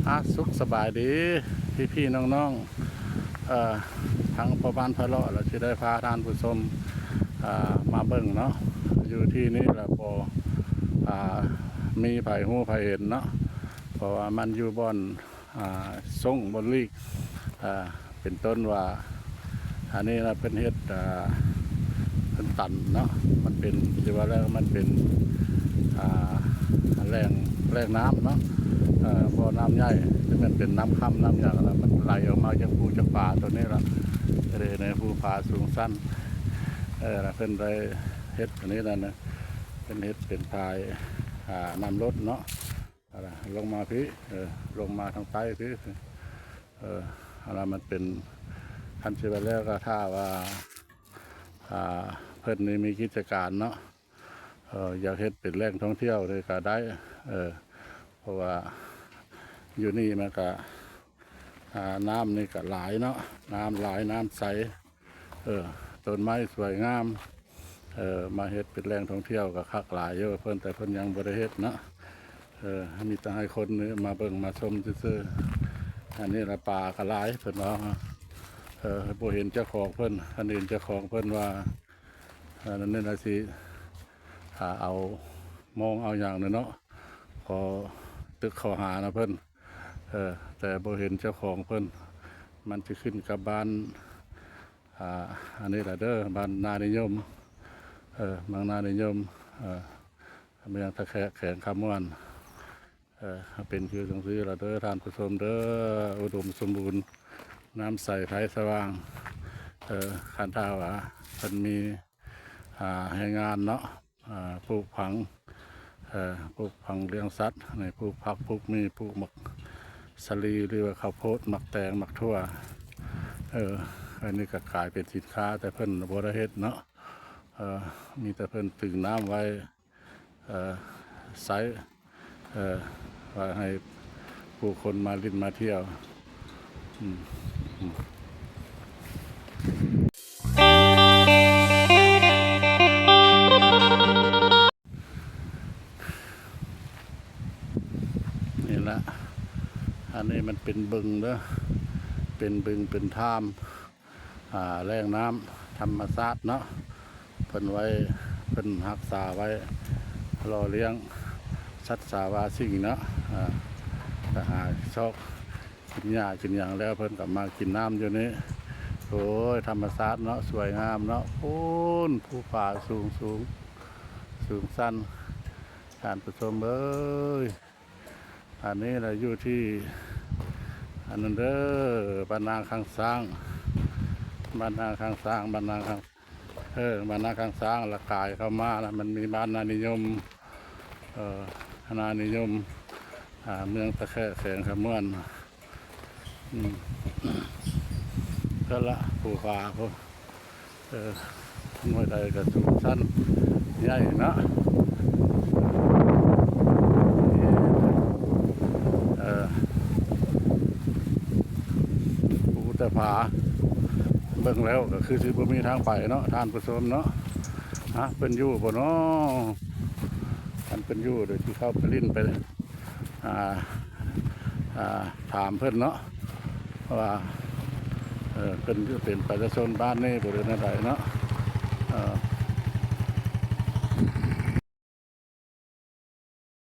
ອາ ສຸກສະບາຍດີພີ່ໆນ້ອງໆ ເອີ ທາງພໍ່ບ້ານພາເລາະລະຊິໄດ້ພາທ່ານຜູ້ຊົມ ເອີ ມາເບິ່ງເນາະ ຢູ່ທີ່ນີ້ລະບໍ່ ອາ ມີໃຜຮູ້ໃຜເຫັນເນາະ ເພາະວ່າມັນຢູ່ບ່ອນ ອາ ຊົງບ່ອນຫຼີກ ອາ ເປັນຕົ້ນວ່າ ອັນນີ້ນະເພິ່ນເຮັດ ອ່າ ເພິ່ນຕັນເນາະ ມັນເປັນ ຊິວ່າແລ້ວມັນເປັນ ອ່າ ແຫຼ່ງ ແຫຼ່ງນ້ຳເນາະ ເອີ ບໍ່ນ້ຳໃຫຍ່ ແຕ່ມັນເປັນນ້ຳຄຳນ້ຳຫຍັງລະ ມັນໄຫຼອອກມາຈາກພູຈາກຜາໂຕນີ້ລະ ເອີ ໃນພູຜາສູງຊັນ ເອີ ລະເພິ່ນໄດ້ເຮັດອັນນີ້ນະ ເພິ່ນເຮັດເປັນພາຍ ອ່າ ນ້ຳລົດເນາະ. ອັນລະ ລົງມາພີ້ ເອີ ລົງມາທາງໃຕ້ພີ້ ເອີ ອັນລະ ມັນເປັນ ຄັນຊິວ່າແລ້ວກໍຖ້າວ່າ ອ່າ ເພິ່ນນີ້ມີກິດຈະການເນາະ ເອີ ຢາກເຮັດເປັນແຫຼ່ງທ່ອງທ່ຽວນີ້ກໍໄດ້ ເອີ ເພາະວ່າຢູ່ນີ້ມັນກໍ ອ່າ ນ້ຳນີ້ກໍຫຼາຍເນາະ ນ້ຳຫຼາຍ ນ້ຳໃສ. ເອີ ຕົ້ນໄມ້ສວຍງາມ ເອີ ມາເຮັດເປັນແຫຼ່ງທ່ອງທ່ຽວກໍຄັກຫຼາຍຢູ່ ເພິ່ນ ແຕ່ເພິ່ນຍັງບໍ່ໄດ້ເຮັດເນາະ ເອີ ມີແຕ່ໃຫ້ຄົນນີ້ມາເບິ່ງມາຊົມຊື່ໆ ອັນນີ້ລະປາກໍຫຼາຍ ເພິ່ນວ່າ ເອີ ບໍ່ເຫັນເຈົ້າຂອງເພິ່ນ ຄັນເຫັນເຈົ້າຂອງເພິ່ນວ່າ ອັນນີ້ລະຊິ ອ່າ ເອົາມອງເອົາຫຍັງແຫຼະເນາະ ຂໍຕຶກຂໍຫານຳເພິ່ນ ເອີ ແຕ່ບໍ່ເຫັນເຈົ້າຂອງເພິ່ນ ມັນຊິຂຶ້ນກັບບ້ານ ອ່າ ອັນນີ້ລະເດີ ບ້ານນານິຍົມ ເອີ ເມືອງນານິຍົມ ເອີ ເມືອງທ່າແຂກ ແຂວງຄຳມ່ວນ ເອີ ເປັນຢູ່ຈັ່ງຊີ້ລະເດີທ່ານຜູ້ຊົມເດີ ອຸດົມສົມບູນ ນ້ຳໃສໄຟສະຫວ່າງ ເອີ ຄັນຖ້າວ່າເພິ່ນມີ ອ່າ ແຮງງານເນາະ ອ່າ ປູກຝັງ ເອີ ປູກຝັງລ້ຽງສັດ ໃນປູກຜັກ ປູກໝີ່ ປູກໝາກສາລີ ຫຼືວ່າເຂົ້າໂພດ ໝາກແຕງ ໝາກຖົ່ວ ເອີ ອັນນີ້ກໍກາຍເປັນສິນຄ້າ ແຕ່ເພິ່ນບໍ່ໄດ້ເຮັດເນາະ ເອີ ມີແຕ່ເພິ່ນຕຶງນ້ຳໄວ້ ເອີ ໃຊ້ ເອີ ວ່າໃຫ້ຜູ້ຄົນມາຫຼິ້ນມາທ່ຽວ ອືມ ອືມ ນີ້ລະ ອັນນີ້ມັນເປັນບຶງເດີ ເປັນບຶງ ເປັນຖ້ຳ ອ່າ ແຫຼ່ງນ້ຳທຳມະຊາດເນາະ ເພິ່ນໄວ້ ເພິ່ນຮັກສາໄວ້ ຫຼໍ່ລ້ຽງສັດສາວາສິ່ງເນາະ ອ່າ ໄປຫາຊອກກິນຫຍ້າກິນຫຍັງແລ້ວ ເພິ່ນກໍມາກິນນ້ຳຢູ່ນີ້ ໂອ້ຍ ທຳມະຊາດເນາະ ສວຍງາມເນາະ ພຸ້ນ ພູຜາສູງໆ ສູງຊັນ ທ່ານຜູ້ຊົມເອີຍ. ອັນນີ້ລະຢູ່ທີ່ ອັນນັ້ນເດີ ບ້ານນາຂ້າງຊ້າງ ບ້ານນາຂ້າງຊ້າງ ບ້ານນາຂ້າງ ເອີ ບ້ານນາຂ້າງຊ້າງ ລະກາຍເຂົ້າມາລະ ມັນມີບ້ານນານິຍົມ ເອີ ນານິຍົມ ອ່າ ເມືອງຕະແຄະ ແຂວງຄຳມ່ວນ ອືມ ເພິ່ນລະ ພູຜາພຸ້ນ ເອີ ໜ່ວຍໃດກໍສູງຊັ້ນໃຫຍ່ເນາະ ເອີ ພູແຕ່ຜາ ເບິ່ງແລ້ວກໍຄືຊິບໍ່ມີທາງໄປເນາະ ທ່ານຜູ້ຊົມເນາະ ຮະ ເພິ່ນຢູ່ບໍ່ເນາະ ຄັນເພິ່ນຢູ່ ດຽວຊິເຂົ້າໄປຫຼິ້ນໄປ ອ່າ ອ່າ ຖາມເພິ່ນເນາະ ວ່າ ເອີ ເພິ່ນເປັນປະຊາຊົນບ້ານນີ້ບໍ່ ຫຼືແນວໃດເນາະ ເອີ